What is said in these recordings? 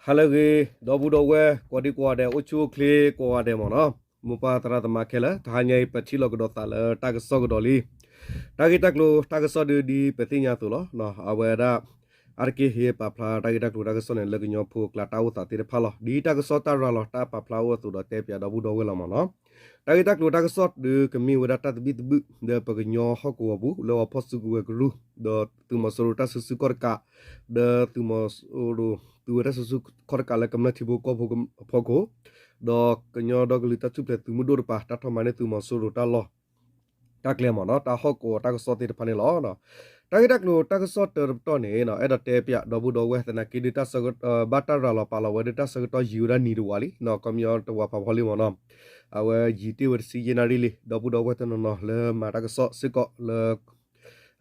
ဟါလၢအဂ့ၤ ဒီပုၢ်ဒီဝဲၢ် ကိးဒံကိးဂၤဒဲး အိၣ်ဆူၣ်အိၣ်ချ့ကိးဂၤဒဲးမ့ၢ်နီၤ, မိၢ်ပၢ်သရၣ်သမါခဲလၢာ် တဟါညါအံၤ ပထံၣ်လိာ်ကဒီးသးလၢတၢ်ကစီၣ်ကဒီးလံ. တၢ်ဂ့ၢ်တၢ်ကျိၤတၢ်ကစီၣ်ဒုးဒ်ပသ့ၣ်ညါအသိးလီၤ. အဝဲဒၣ် အါတက့ၢ်ဟ့ၣ်ပာ်ဖျါတၢ်ဂ့ၢ်တၢ်ကျိၤတၢ်ကစီၣ်န့ၣ် လၢကညီဖိအကျါတၢ်အိၣ်သးသ့ၣ်တဖၣ်လီၤ. ဒ်တၢ်ကစီၣ်တၢ်ရၤလီၤတၢ်ပာ်ဖျါအိၣ်အသိးဒီးတဲပၠးဒီပုၢ်ဒီဝဲၢ်လီၤမ့ၢ်နီၤ. တၢ်ဂ့ၢ်တၢ်ကျိၤတၢ်ကစီၣ်ဒုးကမ့ၢ်ဝဲဒၣ်တၢ်သဘံၣ်သဘုၣ် ဒီးပကညီဟီၣ်ကဝီၤပူၤ လၢအဖီၣ်စုကဝဲၤကရူၢ် ဒီးသုးမီၤစိရိၤတၢ်စုဆူၣ်ခီၣ်တကး ဒီးသုးမီၤစိရိၤ သုးဝဲတၢ်စုဆူၣ်ခီၣ်တကးလၢကမျၢၢ်ထံဖိကီၢ်ဖိအဖီခိၣ် ဒီးကညီဒီကလုာ်တၢ်ထူၣ်ဖျဲးသုးမုၢ်ဒိၣ်တပၤ တၢ်ထီၣ်မၤန့ၢ်သုးမီၤစိရိၤတၢ်လီၢ် တၢ်ကျဲမ့ၢ်နီၤ, တၢ်ဟီၣ်ကဝီၤတၢ်ကစီၣ်သ့ၣ်တဖၣ်န့ၣ်လီၤ. တၢ်ဂ့ၢ်တၢ်ကျိၤတၢ်ကစီၣ်တၢတပတီၢ်န့ၣ် အဲၣ်ဒိးတဲပၠးဒီပုၢ်ဒီဝဲၢ်သနာ်က့ဒုး ဘၣ်တၢ်ရၤလီၤပာ်လီၤဝဲဒၣ်တၢ်ဆၢကတီၢ်ယံာ်ဝဲဒၣ်နံၤတဝးလံ, ခီပညီတဝးဖးဖီလံမ့ၢ်နီၤ, အဝဲယံာ်တ့ၢ်ဝဲတဆံယဲၢ်နၣ်ရံၣ်လံ, ဒီပုၢ်ဒီဝဲၢ်တနီၤနီၤလၢမၤတၢ်ကစီၣ်စ့ၢ်ကီးလၢ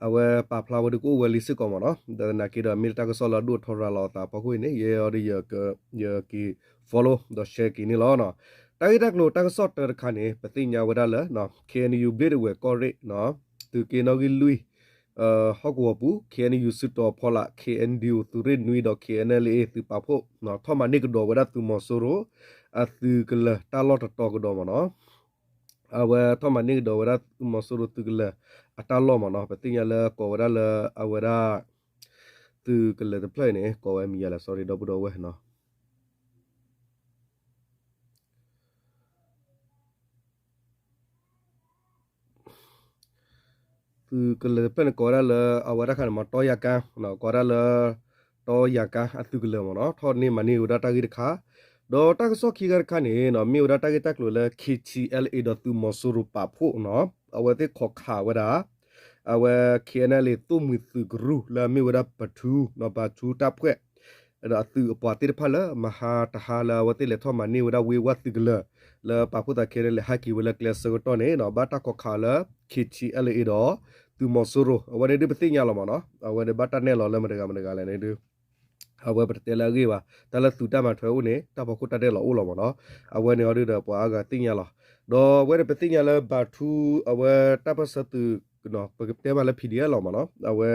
အဝဲပာ်ဖျါဝဲဒုးကအိၣ်ဝဲလံစ့ၢ်ကီးမ့ၢ်နီၤ, ဒီးသနာ်က့ဒီးမ့ၢ်တၢ်ကစီၣ်လၢအဒိၣ်အထီရၤလီၤအသးအဖီခိၣ်အံၤန့ၣ် ယဲအီၤဒီး ယက့ၤ follow ဒီး share က့ၤန့ၣ်လီၤ. တၢ်ဂ့ၢ်တၢ်ကျိၤတၢ်ကစီၣ်တၢတခါန့ၣ် ပသ့ၣ်ညါဝဲဒၣ်လၢ KNU ဘျ့ဒဝဲၢ်ကီၢ်ရ့ၣ် သုးက့နီၣ်ဂံၢ်လွံၢ် ဟီၣ်ကဝီၤပူၤ KNU စုတီၤဖီလာ် KNDO သုးရ့ၣ်နွံဒီး KNLA သုးပာ်ဖှိၣ် ထီၣ်မၤန့ၢ်ကဒီးဝဲဒၣ်သုးမီၤစိရိၤ အသုးကလၢၤတၢ်လီၢ်တတီၤကဒီးမ့ၢ်နီၤ. အဝဲထီၣ်မၤန့ၢ်ကဒီးဝဲဒၣ်သုးမီၤစိရိၤသုးကလၢၤအတၢ်လီၢ်မ့ၢ်နီၤ, ပသ့ၣ်ညါလၢကိးဝဲဒၣ်လၢအဝဲဒၣ် သုးကလၢၤတဖျၢၣ်အံၤန့ၣ် ကိးဝဲမံၤယၤလဲၣ် sorry ဒီပုၢ်ဒီဝဲၢ်နီၤ. သုးကလၢၤတဖျၢၣ်န့ၣ် ကိးဝဲဒၣ်လၢအဝဲဒၣ်ခါန့ၣ်မ့ၢ် တီယၤကါ, ကိးဝဲဒၣ်လၢ တီယၤကါအသုးကလၢၤမ့ၢ်နီၤ, ထီၣ်န့ၢ်မၤန့ၢ်ဝဲဒၣ်တၢ်ဂ့ၢ်တခါ, ဒီးတၢ်ကစီၣ်ခံခါတခါန့ၣ် မ့ၢ်ဝဲဒၣ်တၢ်ဂ့ၢ်တၢ်ကျိၤလၢ KTLA ဒီးသုးမီၤစိရိၤပာ်ဖှိၣ်နီၤ, အဝဲသ့ၣ်ခိးခးဝဲဒၣ် အဝဲ KNLA သိၣ်မှံၤသုးကရူၢ်လၢအမ့ၢ်ဝဲဒၣ်ပထူ ဘၤထူတၢ်ဖှဲး ဒီးအသုးအပှၤသ့ၣ်တဖၣ်လၢမဟါတဟါလၢအဝဲသ့ၣ်လဲၤထီၣ်မၤန့ၢ်ဝဲဒၣ်ဝ့ၢ်ဝၣ်သုးကလၢၤ လၢပာ်ဖှိၣ်သး KNLA ဟဲက့ၤဝဲလၢကျဲအဆၢကတီၢ်န့ၣ် ဘၣ်တၢ်ခိးခးလၢ KTLA ဒီး သုးမီၤစိရိၤ အဝဲန့ၣ်ဒုးပသ့ၣ်ညါလီၤမ့ၢ်နီၤ, အဝဲန့ၣ်ဘၣ်တၢ်နဲၣ်လီၤလၢမတၤတဂၤမတၤတဂၤလဲၣ်န့ၣ်ဒုး အဝဲပတတဲလၢအဂ့ၢ်ဘၣ်, တၢ်လၢသုးတၢ်မၤထွဲအိၣ်န့ၣ် တၢ်ဖီခိၣ်တၢ်ဒဲးလီၤအိၣ်လီၤမ့ၢ်နီၤ, အဝဲန့ၣ်အီၤဒုးဒီးပှၤအါဂၤသ့ၣ်ညါလီၤ, ဒီးအဝဲန့ၣ်ပသ့ၣ်ညါလၢဘၤထူ အဝဲတၢ်ပၢၢ်ဆၢသုး ပကတဲမးလၢ PDF လီၤမ့ၢ်နီၤ, အဝဲ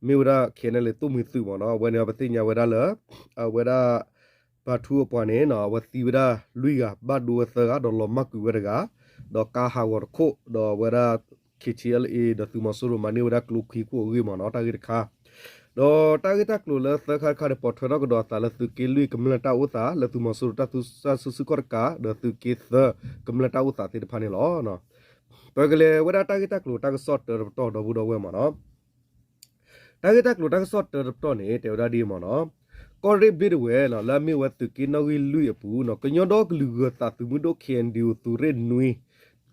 မ့ၢ်ဝဲဒၣ် KNLA သိၣ်မှံၤသုးမ့ၢ်နီၤ, အဝဲန့ၣ်ပသ့ၣ်ညါဝဲဒၣ်လၢ အဝဲဒၣ် ဘၤထူအပှၤန့ၣ် အဝဲသံဝဲဒၣ်လွံၢ်ဂၤ ဘၣ်ဒိဝဲသၢဂၤ ဒီးလီၤမၢ်ကွံာ်ဝဲတဂၤ, ဒီးကါဟးဂီၤတခိၣ် ဒီးအဝဲဒၣ် KTLA ဒီးသုးမီၤစိရိၤမၤန့ၢ်ဝဲဒၣ်ကျိချံခိၣ်အဂ့ၢ်မ့ၢ်နီၤ, တၢ်ဂ့ၢ်တခါ ဒီးတၢ်ဂ့ၢ်တၢ်ကျိၤလၢသၢခါတခါန့ၣ် ပိာ်ထွဲထီၣ်ကဒီးအသးလၢသုးက့လွံၢ်ကမျၢၢ်တၢ်အိၣ်သး လၢသုးမီၤစိရိၤတၢ်သူၣ်စူၤခီၣ်တကး ဒီးသုးက့သၢကမျၢၢ်တၢ်အိၣ်သးသ့ၣ်တဖၣ်န့ၣ်လီၤ. ပကလဲၤဝဲဒၣ်တၢ်ဂ့ၢ်တၢ်ကျိၤတၢ်ကစီၣ်တၢတပတီၢ်ဒီပုၢ်ဒီဝဲၢ်မ့ၢ်နီၤ, တၢ်ဂ့ၢ်တၢ်ကျိၤတၢ်ကစီၣ်တၢတပတီၢ်န့ၣ် တဲဝဲဒၣ်ဒ်အံၤမ့ၢ်နီၤ, ကီၢ်ရ့ၣ်ဘျ့ဒဝဲၢ်လၢအမ့ၢ်ဝဲသုးက့နီၣ်ဂံၢ်လွံၢ်အပူၤ ကညီဒီကလုာ်ဂၢၤသးသုးမုၢ်ဒိၣ် KNDO သုးရ့ၣ်နွံ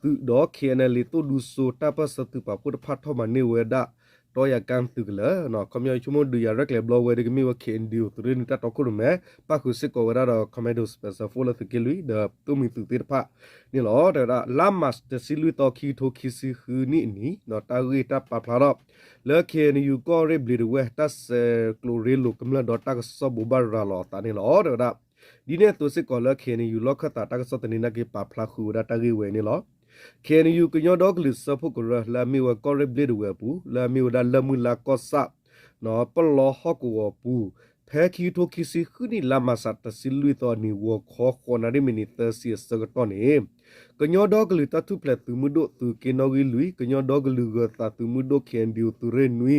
ဒီး KNLA သိၣ်ဒူစိ တၢ်ပၢၢ်ဆၢသုးပာ်ဖှိၣ်တဖၣ်ထီၣ်မၤန့ၢ်ဝဲဒၣ် တီယၤကါသုးကလၢၤ, ခီပညီဆိကမိၣ်ဒုးယၤရဲၣ်ကျဲၤဘျီဝဲဒၣ်ကမ့ၢ်ဝဲ KNDO သုးရ့ၣ်နွံတၢ်တီခိၣ်ရိၣ်မဲ ပၣ်ဃုာ်စ့ၢ်ကီးဝဲဒၣ်ဒီး Commando Special Force လၢသုးက့လွံၢ် ဒီးသိၣ်မှံၤသုးသ့ၣ်တဖၣ်န့ၣ်လီၤ. တဲဝဲဒၣ် လါမၢ်ၡးတဆံလွံၢ်သီ ခံကထိခံဆံဃုနံၣ်အနံၤ တၢ်ဂ့ၢ်တၢ်ပာ်ဖျါထီၣ် လၢ KNU ကီၢ်ရ့ၣ်ဘျ့ဒဝဲၢ် တၢ်ဆဲးကျိးရ့လိာ်ကမျၢၢ်ဒီးတၢ်ကစီၣ်ဘိးဘၣ်ရၤလီၤအသးန့ၣ်လီၤ. တဲဝဲဒၣ် ဒ်န့ၣ်အသိးစ့ၢ်ကီးလၢ KNU လီၢ်ခၢၣ်သးတၢ်ကစီၣ်သန့ၤနာ်က့ ပာ်ဖျါဃုာ်ဝဲဒၣ်တၢ်ဂ့ၢ်ဝဲအံၤန့ၣ်လီၤ. KNU ကညီဒီကလုာ်စၢဖှိၣ်ကရၢ လၢအမ့ၢ်ဝဲကီၢ်ရ့ၣ်ဘျ့ဒဝဲၢ်အပူၤ လၢအမ့ၢ်ဝဲဒၣ်လၢၢ်မုၢ်လါကီၢ်ဆၣ် ပလီဟီၣ်ကဝီၤပူၤ ဖဲခံကထိခံဆံဃုနံၣ် လါမၢ်ၡးတဆံလွံၢ်သီအနံၤ ဂီၤခီဃိးနၣ်ရံၣ်မံးနံးသၢဆံအဆၢကတီၢ်န့ၣ် ကညီဒီကလုာ်တၢ်ထူၣ်ဖျဲးသုးမုၢ်ဒိၣ် သုးက့နီၣ်ဂံၢ်လွံၢ်, ကညီဒီကလုာ်ဂၢၤသးသုးမုၢ်ဒိၣ် KNDO သုးရ့ၣ်နွံ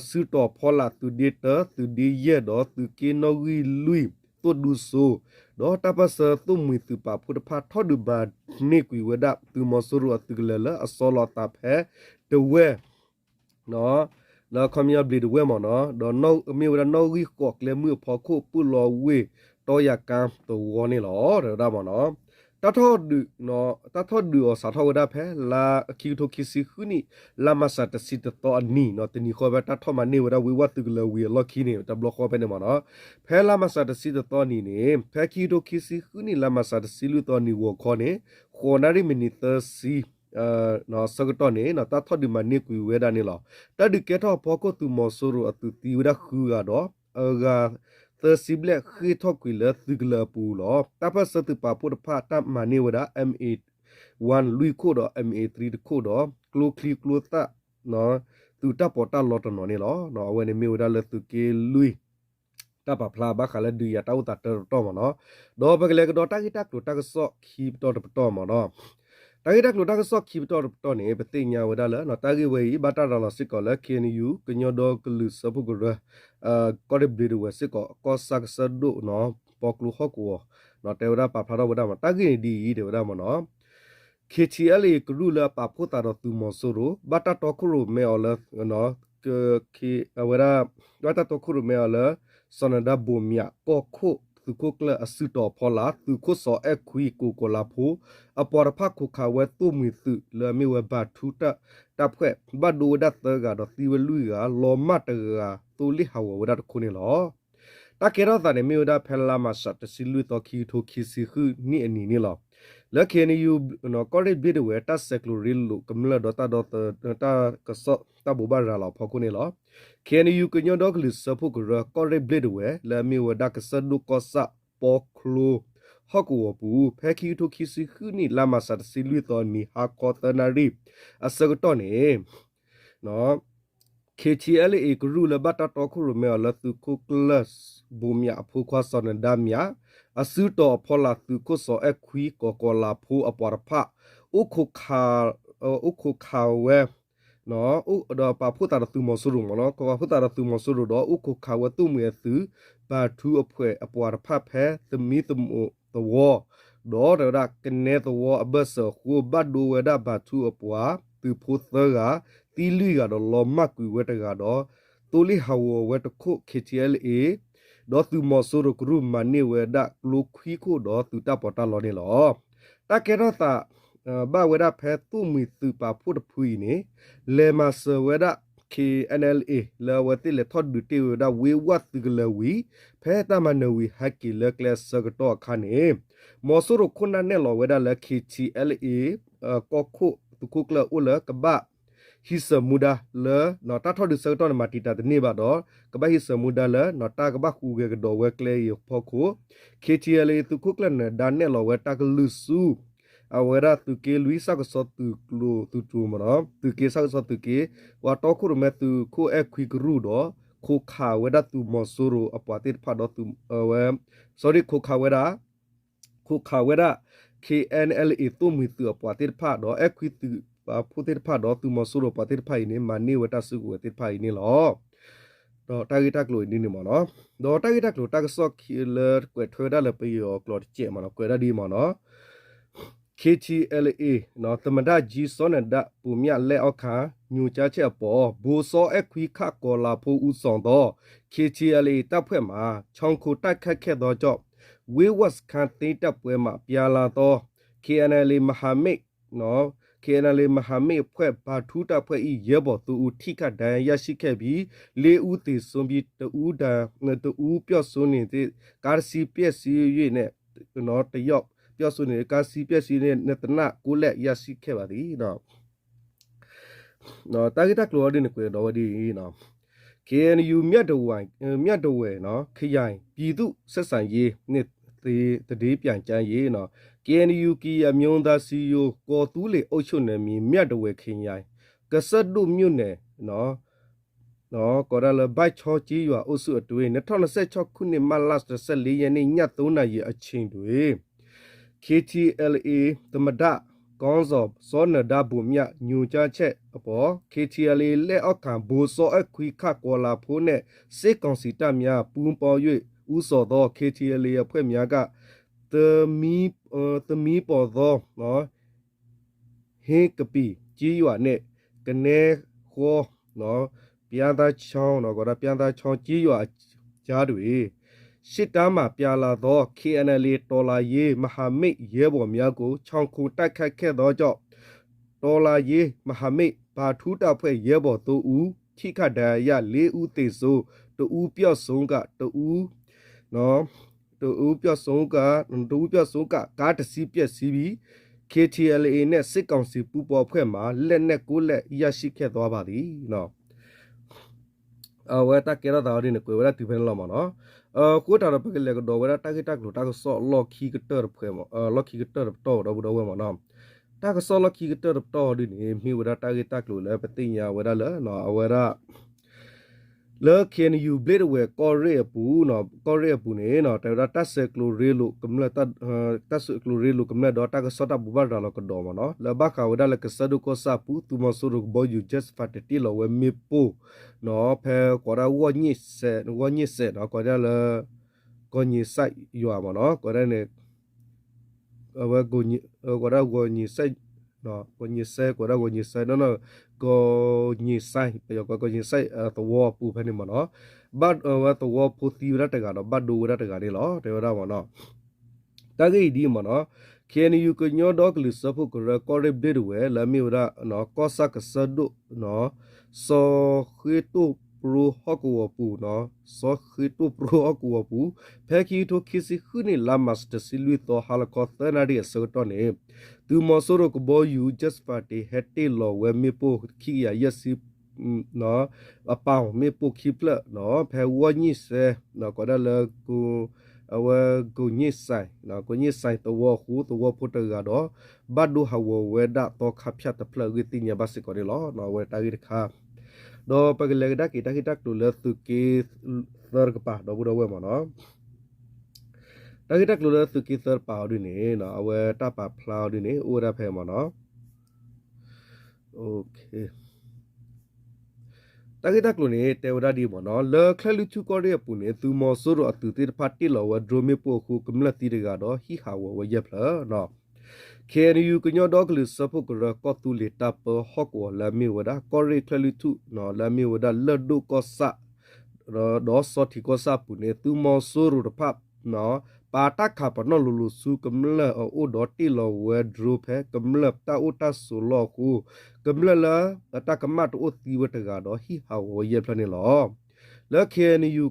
စုတီၤဖီလာ်သုးဒ့တၢ သုးဒ့ယဲၢ်ဒီး သုးက့နီၣ်ဂံၢ်လွံၢ် သိၣ်ဒူစိ ဒီးတၢ်ပၢၢ်ဆၢသိၣ်မှံၤသုးပာ်ဖှိၣ်တဖၣ် ထီၣ်ဒုးမၤန့ၢ်ကွံာ်ဝဲဒၣ် သုးမီၤစိရိၤအသုးကလၢၤလၢအဆီလီၤအသးဖဲ ဒဝဲၢ် လၢခီပညီဘျ့ဒဝဲၢ်မ့ၢ်နီၤ, ဒီးမ့ၢ်ဝဲဒၣ်နီၣ်ဂံၢ်ဃိးကျဲမုၢ်အဖီခိၣ် ပၢၢ်လီၤဝ့ၢ်တီယၤကါသဝီန့ၣ်လီၤ တဲဝဲဒၣ်မ့ၢ်နီၤ. တၢ်ထီၣ်ဒုး တၢ်ထီၣ်ဒုးအီၤစးထီၣ်ဝဲဒၣ်ဖဲ လါခံကထိခံဆံဃုနံၣ် လါမၢ်ၡးတဆံတသီအနံၤနီၤ, တနံၤဃီဖဲတၢ်ထီၣ်မၤန့ၢ်ဝဲဒၣ်ဝ့ၢ်ဝၣ်သုးကလၢၤဝံၤအလီၢ်ခံန့ၣ် တဘျီဃီဖဲန့ၣ်မ့ၢ်နီၤ, ဖဲလါမၢ်ၡးတဆံတသီအနံၤန့ၣ် ဖဲခံကထိခံဆံဃုနံၣ် လါမၢ်ၡးတဆံလွံၢ်သီအနံၤဂီၤခီန့ၣ် ဃိးနၣ်ရံၣ်မံးနံးသၢဆံ ဆၢကတီၢ်န့ၣ် တၢ်ထီၣ်ဒုးမၤန့ၢ်ကွံာ်ဝဲဒၣ်န့ၣ်လီၤ. တၢ်ဒုးကဲထီၣ်အဖီခိၣ် သုးမီၤစိရိၤအသုးသံဝဲဒၣ်ဃုဂၤဒီး အဂၤသၢဆံဘျဲၣ်ဃ့ၢ်ထီၣ်ကွံာ်လၢသုးကလၢၤအပူၤလီၤ. တၢ်ပၢၢ်ဆၢသုးပာ်ဖှိၣ်တဖၣ် တၢ်မၤန့ၢ်ဝဲဒၣ် MA one လွံၢ်ခိၣ်ဒီး MA three တခိၣ်ဒီး ကျိချံကျိသၣ် သုးတၢ်ပီးတၢ်လီတနီၤန့ၣ်လီၤ. အဝဲန့ၣ်မ့ၢ်ဝဲဒၣ်လၢသုးက့လွံၢ် တၢ်ပာ်ဖျါဘၣ်ဃးလၢဒုးယၤတၢ်အိၣ်သးတၢတပတီၢ်မ့ၢ်နီၤ, ဒီးပကလဲၤကဒီးတၢ်ဂ့ၢ်တၢ်ကျိၤတၢ်ကစီၣ်ခံပတီၢ်တပတီၢ်မ့ၢ်နီၤ, တၢ်ဂ့ၢ်တၢ်ကျိၤတၢ်ကစီၣ်ခံပတီၢ်တပတီၢ်န့ၣ် ပသ့ၣ်ညါဝဲဒၣ်လၢ တၢ်ဂ့ၢ်ဝဲအံၤ ဘၣ်တၢ်ရၤလီၤစ့ၢ်ကီးလၢ ခ့ၣ်အဲၣ်ယူၣ် ကညီဒီကလုာ်စၢဖှိၣ်ကရၢ ကီၢ်ရ့ၣ်ဘျ့းဒဝဲၢ်စ့ၢ်ကီး ကီၢ်ဆၣ်ကစၢၢ်ဒိၣ်နီၤ ပီကျိဟီၣ်ကဝီၤ တဲဝဲဒၣ်ပာ်ဖျါထီၣ်ဝဲဒၣ်မ့ၢ် တၢ်ဂ့ၢ်န့ၣ်ဒ်အံၤ တဲဝဲဒၣ်မ့ၢ်နီၤ ခ့ၣ်ထံၣ်အဲလ်အ့ၣ် ကရူၢ်လၢအပာ်ဖှိၣ်သးဒီးသုးမီၤစိရိၤ ဘၣ်တၢ်တီခိၣ်ရိၣ်မဲအီၤလၢ အဝဲဒၣ် ဘၣ်တၢ်တီခိၣ်ရိၣ်မဲအီၤလၢ စီၤနဒါဘိၣ်မၠး ကီၢ်ခိၣ်သုးခိၣ်ကျၢၢ်အစုတီၤအဖီလာ် သုးခိၣ်စီၤအဲၣ်ခွံကိးကီၤလၤဖိ အပှၤတဖၣ်ခိးခးဝဲသိၣ်မှံၤသုးလၢအမ့ၢ်ဝဲ ဘၣ်ထူး တပ်ဖွဲ့ ဘၣ်ဒိဝဲဒၣ်သၢဂၤဒီးသံဝဲလွံၢ်ဂၤ လီၤမၢ်တဂၤ သိလ့ၣ်ဟးဂီၤဝဲဒၣ်တခိၣ်န့ၣ်လီၤ. တၢ်ကဲထီၣ်သးန့ၣ် မ့ၢ်ဝဲဒၣ်ဖဲလါမးရှး တဆံလွံၢ်သီ ခံကထိခံဆံဃုနံၣ်အနံၤန့ၣ်လီၤ. လၢ ခ့ၣ်အဲၣ်ယူၣ် ကီၢ်ရ့ၣ်ဘျ့းဒဝဲၢ် တၢ်ဆဲးကျိးရ့လိာ်ကမျၢၢ်ဒီးတၢ်ဒီသဒၢ တၢ်ကစီၣ်တၢ်ဘိးဘၣ်ရၤလီၤအဖီခိၣ်န့ၣ်လီၤ. ခ့ၣ်အဲၣ်ယူၣ် ကညီဒီကလုာ်စၢဖှိၣ်ကရၢ ကီၢ်ရ့ၣ်ဘျ့းဒဝဲၢ် လၢအမ့ၢ်ဝဲဒၣ်ကစၢၢ်ဒိၣ်ကီၢ်ဆၣ် ပီကျိ ဟီၣ်ကဝီၤပူၤ ဖဲခံကထိခံဆံဃုနံၣ် လါမးရှး တဆံလွံၢ်သီနံၤ ဟါခီသၢနၣ်ရံၣ် အဆၢကတီၢ်န့ၣ် ခ့ၣ်ထံၣ်အဲလ်အ့ၣ် ကရူၢ်လၢဘၣ်တၢ်တီခိၣ်ရိၣ်မဲအီၤလၢသုးခိၣ်ကျၢၢ်ဘိၣ်မၠးအဖိခွါစီၤနဒါမၠး အစုတီၤအဖီလာ် သုးခိၣ်စီၤအဲၣ်ခွံ ကီးကီၤလၤဖိအပှၤတဖၣ် အိၣ်ခိးခး အိၣ်ခိးခးဝဲ ဒီးပာ်ဖှိၣ်သးဒီးသုးမီၤစိရိၤမ့ၢ်နီၤ, ပာ်ဖှိၣ်သးဒီးသုးမီၤစိရိၤဒီး အိၣ်ခိးခးဝဲသိၣ်မှံၤအသုး ဘၣ်ထူးအဖှဲးအပှၤတဖၣ်ဖဲ သမံသမိးသဝီ ဒီးတဲဝဲဒၣ် ကနဲသဝီအဘၢၣ်စၢၤအဃိ ဘၣ်ဒိဝဲဒၣ်ဘၣ်ထူးအပှၤသုးဖိသၢဂၤ သံလွံၢ်ဂၤဒီးလီၤမၢ်ကွံာ်ဝဲတဂၤဒီး သိလ့ၣ်ဟးဂီၤဝဲတခိၣ် ခ့ၣ်ထံၣ်အဲလ်အ့ၣ် ဒီးသုးမီၤစိရိၤကရူၢ်မၤန့ၢ်ဝဲဒၣ်ကျိခွံခိၣ်ဒီးသုးတၢ်ပီးတၢ်လီန့ၣ်လီၤ. တၢ်ကဲထီၣ်သး ဘၣ်ဝဲဒၣ်ဖဲသိၣ်မှံၤသုးပာ်ဖှိၣ်တဖုအံၤန့ၣ် လဲၤမၤစၢၤဝဲဒၣ် ခ့ၣ်အဲၣ်အဲလ်အ့ၣ် လၢအဝဲသ့ၣ်လဲၤထီၣ်ဒုးတ့ၢ်ဝဲဒၣ်ဝ့ၢ်ဝၣ်သုးကလၢၤဝံၤ ဖဲတၢ်မၤနၢၤဝံၤဟဲက့ၤလၢကျဲအဆၢကတီၢ်အခါန့ၣ် မီၤစိရိၤခိၣ်နၢ်နဲၣ်လီၤဝဲဒၣ်လၢ ခ့ၣ်ထံၣ်အဲလ်အ့ၣ် ကီၢ်ခိၣ်သုးခိၣ်ကျၢၢ်အိၣ်လၢကဘၣ် ဟံးစၢၤမူဒါလၢ တၢ်ထီၣ်ဒုးဆၢကတီၢ်န့ၣ် မၤတံာ်တာ်တန့ၢ်ဘၣ်ဒီး ကဘၣ်ဟံးစၢၤမူဒါလၢ တၢ်ကဘၣ်ဟူးဂဲၤကဒီးဝဲကျဲအံၤအဖီခိၣ် ခ့ၣ်ထံၣ်အဲလ်အ့ၣ် သုးခိၣ်ကျၢၢ်နၢၤဒါနဲၣ်လီၤဝဲတၢ်ကလုၢ်ဆူ အဝဲဒၣ်သုးက့လွံၢ် ဆၣ်ကဆီသုးကျိၤသုးတြိၤမ့ၢ်နီၤ, သုးက့ ဆၣ်ကဆီသုးက့ ပှၤတီခိၣ်ရိၣ်မဲသုးခိၣ်အဲၣ်ခွံကရူၢ်ဒီး ခိးခးဝဲဒၣ်သုးမီၤစိရိၤအပှၤသ့ၣ်တဖၣ်ဒီး သုး အဝဲ sorry ခိးခးဝဲဒၣ် ခိးခးဝဲဒၣ် ခ့ၣ်အဲၣ်အဲလ်အ့ၣ် သိၣ်မှံၤသုးအပှၤသ့ၣ်တဖၣ်ဒီး အဲၣ်ခွံသုးပာ်ဖှိၣ်သ့ၣ်တဖၣ်ဒီး သုးမီၤစိရိၤပှၤသ့ၣ်တဖၣ်အံၤန့ၣ် မၤန့ၢ်ဝဲတၢ်စုကဝဲၤသ့ၣ်တဖၣ်အံၤန့ၣ်လီၤ. ဒီးတၢ်ဂ့ၢ်တၢ်ကျိၤအံၤဒ်န့ၣ်မ့ၢ်နီၤ, ဒီးတၢ်ဂ့ၢ်တၢ်ကျိၤတၢ်ကစီၣ်ခံလၢကွဲးထွဲဝဲဒၣ်လၢပယီၤကျိာ်တစဲးမ့ၢ်နီၤ, ကွဲးဒၣ်ဒ်မ့ၢ်နီၤ ခ့ၣ်ထံၣ်အဲလ်အ့ၣ် သမ္မတကြီး စောနန္ဒ ဗိုလ်မြ လက်အောက်ခံ ညွှန်ကြားချက်အပေါ် ဗိုလ်စောအဲၣ်ခွံ ခ ကီၤလၤဖိ ဦးဆောင်သော ခ့ၣ်ထံၣ်အဲလ်အ့ၣ် တပ်ဖွဲ့မှ ခြုံခိုတိုက်ခိုက်ခဲ့သောကြောင့် ဝ့ၢ်ဝၣ်စခန်းသိမ်းတပ်ပွဲမှ ပြန်လာသော KNLA မဟာမိတ် နော် KNLA မဟာမိတ်အဖွဲ့ ဗထူးတပ်ဖွဲ့၏ ရဲဘော်သုံးဦး ထိခိုက်ဒဏ်ရာရရှိခဲ့ပြီး လေးဦးသေဆုံးပြီး တစ်ဦးဒဏ် တစ်ဦးပျောက်ဆုံးနေသေး ကားတစ်စီးပျက်စီး၍ နဲ့ နော် တစ်ယောက်ပျောက်ဆုံးနေ ကားတစ်စီးပျက်စီး နဲ့ သေနတ်ကိုးလက်ရရှိခဲ့ပါသည် နော် တၢ်ဂ့ၢ်တၢ်ကျိၤအီၤဒ်န့ၣ် ကွဲးဒီးဝဲဒ်အံၤ နော် KNU မြဝတီ မြဝတီ နော် ခရိုင် ပြည်သူ့ဆက်ဆံရေးနှင့် သတင်းပြန်ကြားရေး နော် KNU ကရင်အမျိုးသားအစည်းအရုံး ကော်သူးလေအုပ်ချုပ်နယ်မြေ မြဝတီခရိုင် ကစၢၢ်ဒိၣ်မြို့နယ် နော် နော် ကိးဒၣ်လၢ ဘိုက်ချောင်းကျေးရွာအုပ်စုအတွင်း နှစ်ထောင့်နှစ်ဆယ့်ခြောက်ခုနှစ် မတ်လ တစ်ဆယ့်လေးရက်နေ့ ည သုံးနာရီအချိန်တွင် KTLA သမ္မတ ခေါင်းဆောင် စောနန္ဒ ဗိုလ်မြ ညွှန်ကြားချက်အပေါ် KTLA လက်အောက်ခံ ဗိုလ်စောအဲၣ်ခွံ ခ ကီၤလၤဖိ နှင့် စစ်ကောင်စီတပ်များ ပူးပေါင်း၍ ဦးဆောင်သော KTLA အဖွဲ့များက သမီး သမီးပေါ်သော နော် ဟင်းကပီးကျေးရွာနှင့် ကနဲဃော နော် ပြင်းသားချောင်း နော် ပြင်းသားချောင်းကျေးရွာအကြားတွင် ရှေ့တန်းမှ ပြန်လာသော KNLA တော်လှန်ရေးမဟာမိတ်ရဲဘော်များကို ခြုံခိုတိုက်ခိုက်ခဲ့သောကြောင့် တော်လှန်ရေးမဟာမိတ် ဗထူးတပ်ဖွဲ့ရဲဘော်သုံးဦး ထိခိုက်ဒဏ်ရာရ လေးဦးသေဆုံး တစ်ဦးပျောက်ဆုံးက တစ်ဦး နော် တစ်ဦးပျောက်ဆုံးက တစ်ဦးပျောက်ဆုံးက ကားတစ်စီးပျက်စီးပြီး KTLA နဲ့ စစ်ကောင်စီပူးပေါင်းအဖွဲ့မှ လက်နက်ကိုးလက် ရရှိခဲ့သွားပါသည် နော် အဝဲတၢ်ကဲထီၣ်သးအီၤဒ်န့ၣ် ကွဲးဝဲဒၣ်တုၤဖဲန့ၣ်လီၤမ့ၢ်နီၤ. အဃိသတးဒီး ပကလဲၤကဒီးဝဲဒၣ်တၢ်ဂ့ၢ်တၢ်ကျိၤတၢ်ကစီၣ်လီၢ်ခံကတၢၢ်တဖု လီၢ်ခံကတၢၢ်တပတီၢ်ဒီပုၢ်ဒီဝဲၢ်မ့ၢ်နီၤ. တၢ်ကစီၣ်လီၢ်ခံကတၢၢ်တပတီၢ်အီၤဒ်န့ၣ် မ့ၢ်ဝဲဒၣ်တၢ်ဂ့ၢ်တၢ်ကျိၤလၢပသ့ၣ်ညါဝဲဒၣ်လၢ အဝဲဒၣ် လၢ K N U ဘျ့ဒဝဲၢ် ကီၢ်ရ့ၣ်အပူၤ, ကီၢ်ရ့ၣ်အပူၤန့ၣ် တဲဝဲဒၣ်တၢ်ဆဲးကျိးရ့လိာ်ကမျၢၢ်, တၢ်ဆဲးကျိးရ့လိာ်ကမျၢၢ်ဒီးတၢ်ကစီၣ်တၢ်ဘိးဘၣ်ရၤလီၤကဒီးမ့ၢ်နီၤ, လၢဘၣ်ဃးဝဲဒၣ်လၢကစၢၢ်ဒိၣ်ကီၢ်ဆၣ်အပူၤ သုးမီၤစိရိၤကဘီယူၤ Jet Fighter တ့ၢ်လီၤဝဲမ့ၣ်ပိၢ်နီၤ, ဖဲကိးဒၣ်ဂီၢ်ညၣ်စဲး, ဂီၢ်ညၣ်စဲးနီၤ, ကိးဒၣ်လၢ ကီၢ်ညၣ်စဲးယွၤမ့ၢ်နီၤ, ကိးဒၣ်န့ၣ် အဝဲ ကိးဒၣ်ဂီၢ်ညၣ်စဲး, ဂီၢ်ညၣ်စဲး, ကိးဒၣ်ဂီၢ်ည၁ၣ်, ကီၢ်ညၣ်စဲး, ပယီၤကိး ကီၢ်ညၣ်စဲး သဝီအပူၤဖဲန့ၣ်မ့ၢ်နီၤ, ဘၣ်အဝဲသဝီဖိသံဝဲဒၣ်တဂၤဒီး ဘၣ်ဒိဝဲဒၣ်တဂၤန့ၣ်လီၤ တဲဝဲဒၣ်မ့ၢ်နီၤ. တၢ်ဂ့ၢ်အံၤဒ်အံၤမ့ၢ်နီၤ, K N U ကညီဒီကလုာ်စၢဖှိၣ်ကရၢ ကီၢ်ရ့ၣ်ဘျ့ဒဝဲၢ် လၢအမ့ၢ်ဝဲဒၣ် ကီၢ်ဆၣ်ကစၢၢ်ဒိၣ် စီၤဃ့တိၣ်ပရိဟီၣ်ကဝီၤပူၤနီၤ, စီၤဃ့တိၣ်ပရိဟီၣ်ကဝီၤပူၤ, ဖဲခံကထိခံဆံဃုနံၣ် လါမၢ်ၡး တဆံလွံၢ်သီ ဟါလီၤခီသၢနၣ်ရံၣ်အဆၢကတီၢ်န့ၣ် သုးမီၤစိရိၤကဘီယူၤ Jet Fighter ဟဲတ့ၢ်လီၤဝဲမ့ၣ်ပိၢ်ခံကယၤယဲၢ်ဆံ အပၢ်မ့ၣ်ပိၢ်ခံဖျၢၣ်နီၤ, ဖဲဂီၢ်ညၣ်စဲး ကိးဒၣ်လၢ အဝဲ ကိၢ်ညၣ်စဲး, ကိၢ်ညၣ်စဲးသဝီအဃိ သဝီဖိတဂၤဒီး ဘၣ်ဒိဟးဂီၤဝဲဒၣ်သီခါဖၠၣ်တဖျၢၣ်အဂ့ၢ်သ့ၣ်ညါဘၣ်စ့ၢ်ကီးန့ၣ်လီၤ. အဝဲတၢ်ဂ့ၢ်တခါ, ဒီးပကလဲၤကဒါက့ၤတၢ်ဂ့ၢ်တၢ်ကျိၤလၢသုးက့သၢတကပၤ ဒီပုၢ်ဒီဝဲၢ်မ့ၢ်နီၤ, တၢ်ဂ့ၢ်တၢ်ကျိၤလၢသုးက့သၢတကပၤအီၤဒ်န့ၣ် အဝဲတၢ်ပာ်ဖျါအီၤဒ်န့ၣ် အိၣ်ဝဲဒၣ်ဖဲမ့ၢ်နီၤ တၢ်ဂ့ၢ်တၢ်ကျိၤန့ၣ် တဲဝဲဒၣ်ဒ်အံၤမ့ၢ်နီၤ, လၢချၢၣ်လွံၢ်ထူၣ်ကီၢ်ရ့ၣ်အပူၤန့ၣ် သုးမီၤစိရိၤအသုးသ့ၣ်တဖၣ်တ့ၢ်လီၤဝဲ drone မ့ၣ်ပိၢ်အဃိ ကမျၢၢ်သံတဂၤဒီး ဟံၣ်ဟးဂီၤဝဲယဲၢ်ဖျၢၣ်နီၤ. K N U ကညီဒီကလုာ်စၢဖှိၣ်ကရၢ ကီၢ်သူလ့ၤတၢ်ပၢဟီၣ်ကဝီၤလၢအမ့ၢ်ဝဲဒၣ် ကီၢ်ရ့ၣ်ချၢၣ်လွံၢ်ထူၣ် လၢအမ့ၢ်ဝဲဒၣ်လၢၢ်ဒိၣ်ကီၢ်ဆၣ် ဒီးစီၤထံးကီၢ်ဆၣ်အပူၤန့ၣ် သုးမီၤစိရိၤတဖၣ် ပာ်တၢ်ခးပနီၣ်လိၤလိၤဆူကမျၢၢ်အအိၣ်ဒီးတ့ၢ်လီၤဝဲ drone ဖဲကမျၢၢ်တၢ်အိၣ်တၢ်ဆိးလီၢ်အဃိ ကမျၢၢ်လၢအတၢ်ကမၣ်တအိၣ်သံဝဲတဂၤဒီး ဟံၣ်ဟးဂီၤဝဲယဲၢ်ဖျၢၣ်န့ၣ်လီၤ. လၢ K N U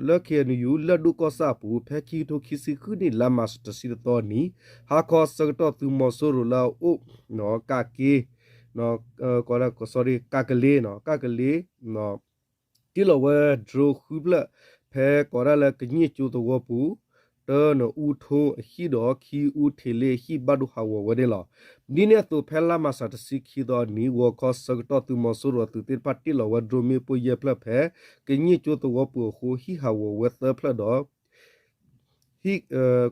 လၢ K N U လၢၢ်ဒိၣ်ကီၢ်ဆၣ်အပူၤ ဖဲခံကထိခံဆံဃုနံၣ် လါမၢ်ၡး တဆံတသီနံၤ ဟါခီအဆၢကတီၢ် သုးမီၤစိရိၤလၢအအိၣ် ကးက့ ကးကလ့ ကးကလ့ တ့ၢ်လီၤဝဲ drone ဃုဖျၢၣ် ဖဲကိးဒၣ်လၢကည့ၣ်ကၠိသဝီပူၤ တၢနအူထိအဟံၣ်ဒီး ခံအူထံးလ့အဟံၣ် ဘၣ်ဒိဟးဂီၤဝဲန့ၣ်လီၤ. ဒ်န့ၣ်အသိး ဖဲလါမၢ်ၡး တဆံခံသီနံၤ ဂီၤခီအဆၢကတီၢ် သုးမီၤစိရိၤအသုးသ့ၣ်တဖၣ်တ့ၢ်လီၤဝဲ drone မ့ၣ်ပိၢ်ယဲၢ်ဖျၢၣ်ဖဲ ကည့ၣ်ကၠိသဝီပူၤအဃိ ဟံၣ်ဟးဂီၤဝဲသၢဖျၢၣ်ဒီး ဟံၣ်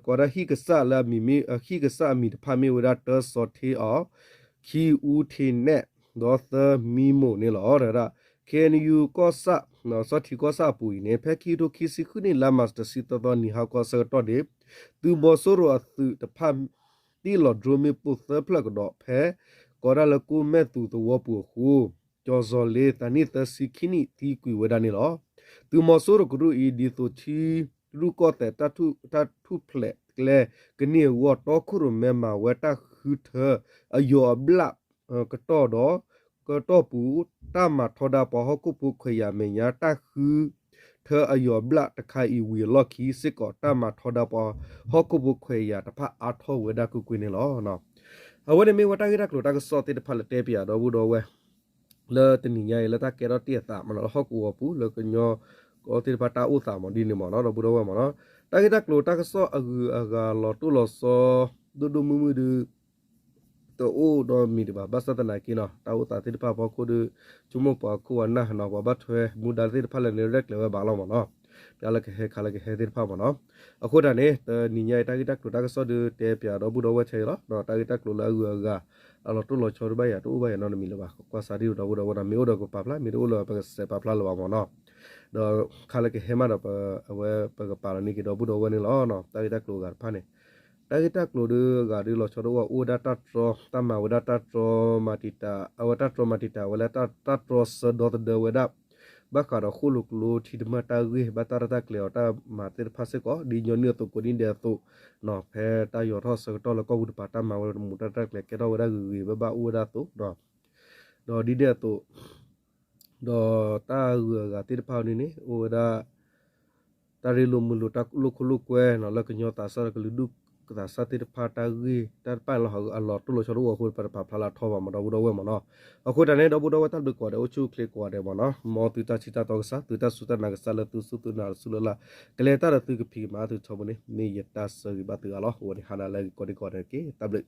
ကီးဒၣ်ဟံၣ်ကစၢ်လၢအမံၤမ့ၢ် ဟံၣ်ကစၢ်အမံၤတဖၣ်မ့ၢ်ဝဲဒၣ် တၢစီၤထ့အီၤ, ခံအူထံးနဲၣ်, ဒီးသၢမံမိၢ်န့ၣ်လီၤ. တဝဲဒၣ် K N U ကီၢ်ဆၣ် စီၤထံးကီၢ်ဆၣ်အပူၤအံၤန့ၣ် ဖဲခံကထိခံဆံဃုနံၣ် လါမၢ်ၡး တဆံသီသီနံၤ ဟါခီအဆၢကတီၢ်န့ၣ် သုးမီၤစိရိၤအသုးတဖၣ် တ့ၢ်လီၤ drone မ့ၣ်ပိၢ်သၢဖျၢၣ်ကဒီးဖဲ ကိးဒၣ်လၢကိးမဲၣ်သူးသဝီပူၤအဃိ ကၠီၤစီၤလ့ သးနံၣ်သၢဆံခံနံၣ် သံကွံာ်ဝဲဒၣ်န့ၣ်လီၤ. သုးမီၤစိရိၤကရူၢ်အံၤ ဒ်သိးထံရူၢ်ကီၢ်သဲး တၢ်ထူၣ်ဖျဲးကျဲကန့ၢ်အဂီၢ် တီခိၣ်ရိၣ်မဲမၤဝဲတၢ်ဃုထၢ အယီၤအဘျၣ်ကတီၢ်ဒီး ကတီၢ်ပူၤ တၢ်မၤထီဒါပှၤဟီၣ်ခိၣ်ဖိခွဲးယာ်အမဲာ်ညါ တၢ်ဃုထၢအယီၤအဘျၣ်တခါအံၤဝံၤအလီၢ်ခံစ့ၢ်ကီး တၢ်မၤထီဒါပှၤဟီၣ်ခိၣ်ဖိခွဲးယာ်တဖၣ်အါထီၣ်ဝဲဒၣ်ကွ့ၢ်ကွ့ၢ်န့ၣ်လီၤ. အဝဲန့ၣ်မ့ၢ်ဝဲတၢ်ဂ့ၢ်တၢ်ကျိၤတၢ်ကစီၣ်သ့ၣ်တဖၣ်လၢတဲပၠးဒီပုၢ်ဒီဝဲၢ် လၢတနံၤညါအံၤ လၢတၢ်ကဲထီၣ်တ့ၢ်အသးမ့ၢ်နီၤ လၢဟီၣ်ကဝီၤပူၤ လၢကညီကီၢ်သ့ၣ်တဖၣ်တၢ်အိၣ်သးမ့ၢ်ဒ်န့ၣ်မ့ၢ်နီၤ ဒီပုၢ်ဒီဝဲၢ်မ့ၢ်နီၤ တၢ်ဂ့ၢ်တၢ်ကျိၤတၢ်ကစီၣ်အဂုၤအဂၤလီၤတိၢ်လီၤဆီ ဒိၣ်ဒိၣ်မုၢ်မုၢ်ဒုး တအိၣ်ဒီးမံၤဒံးဘၣ် ဘၣ်ဆၣ်သနာ်က့နီၤ တၢ်အိၣ်သးသ့ၣ်တဖၣ်အဖီခိၣ်ဒီး ဆိကမိၣ်ပှၤခိၣ်ပှၤနၢ်နီၤ ပှၤဘၣ်ထွဲမူဒါသ့ၣ်တဖၣ်လၢန့ၣ် ရဲၣ်ကျဲၤဝဲဘၣ်လီၤမ့ၢ်နီၤ ပျၢ်လၢကဟဲခါလၢကဟဲသ့ၣ်တဖၣ်မ့ၢ်နီၤ အဃိတၢ်န့ၣ် တနံၤညါအံၤ တၢ်ဂ့ၢ်တၢ်ကျိၤတၢ်ကစီၣ်ဒီး တဲပၠးဒီပုၢ်ဒီဝဲၢ်ခဲအံၤလီၤ ဒီးတၢ်ဂ့ၢ်တၢ်ကျိၤလၢအဂုၤအဂၤ အလီၤတိၢ်လီၤဆီတဘၣ်ယၤ တအိၣ်ဘၣ်ယၤနီတမံၤလၢၤဘၣ် ကွၢ်စးဒ်ဒီပုၢ်ဒီဝဲၢ်နီၤ မ့ၢ်အိၣ်ဒီးကပာ်ဖျါ မ့ၢ်တအိၣ်လၢၤဘၣ်ပကစဲးပာ်ဖျါလၢၤဘၣ်မ့ၢ်နီၤ ဒီးခါလၢကဟဲမးဒီး အဝဲပကပာ်လီၤန့ၢ်က့ၤဒီပုၢ်ဒီဝဲၢ်န့ၣ်လီၤ တၢ်ဂ့ၢ်တၢ်ကျိၤအဂၤတဖၣ်န့ၣ် တၢ်ဂ့ၢ်တၢ်ကျိၤဒီးအဂၤဒီးလီၤဆီတအိၣ် အိၣ်ဝဲဒၣ်တၢ်တြီ တၢ်မၤဝဲဒၣ်တၢ်တြီမၤတံာ်တာ် အဝဲတၢ်တြီမၤတံာ်တာ်ဝဲလၢတၢ်တြီဆၢဒီသဒၢဝဲဒၣ် ဘၣ်ဃးဒီးဃိၣ်လိာ်ကျိထံတမၢၢ်တၢ်ဂ့ၢ် ဘၣ်တၢ်ရဲၣ်တၢ်ကျဲၤအီၤတၢ်မၤသ့ၣ်တဖၣ်စ့ၢ်ကီး ဒ်ညီနုၢ်အသိးကိးနံၣ်ဒဲးအသိး ဖဲတၢ်ယီၤထီၣ်ဆၢကတီၢ်လၢကီၢ်ပူၤတပၤ တၢ်မၤဝဲတၢ်မူးတၢ်ရဲၣ်တၢ်ကျဲၤကဲထီၣ်ဝဲဒၣ်ဂ့ၤဂ့ၤဘၣ်ဘၣ်အိၣ်ဝဲဒၣ်အသိး ဒီးဒ်န့ၣ်အသိး ဒီးတၢ်အဂုၤအဂၤသ့ၣ်တဖၣ်ဒ်န့ၣ် အိၣ်ဝဲဒၣ် တၢ်ရ့လိာ်မုာ်လိာ်တၢ်လိာ်ခိၣ်လိာ်ကွဲနီၤ လၢကညီသးစၢ်ဒီးကလုာ်ဒူၣ်သးစၢ်သ့ၣ်တဖၣ်တၢ်ဂ့ၢ် တၢ်တဖၣ်န့ၣ်လီၤ အလီၤတိၢ်လီၤဆီတအိၣ်အဃိ ပတပာ်ဖျါလၢအထီဘၣ်မ့ၢ်ဒီပုၢ်ဒီဝဲၢ်မ့ၢ်နီၤ အဃိတၢ်န့ၣ် ဒီပုၢ်ဒီဝဲၢ်တၢ်ဘျုးကိးဂၤဒဲး အိၣ်ဆူၣ်အိၣ်ချ့ကိးဂၤဒဲးမ့ၢ်နီၤ မ်သုတၢ်ထံၣ်တၢ်တီကစၢ် သုတၢ်စူၢ်တၢ်နာ်ကစၢ်လၢသုစူၢ်သုနာ်တစူၢ်လၢ်လၢ် ကလဲၤတၢ်ဒီးသုကဖံးကမၤသုထီဘိန့ၣ် မ့ၢ်ယတၢ်ဆၢဂ့ၤဘၣ်သုဂၤလီၤ အဝဲန့ၣ်ဟါနၤလၢအဂ့ၤကိးဒံကိးဂၤဒဲးတက့ၢ် တၢ်ဘျုး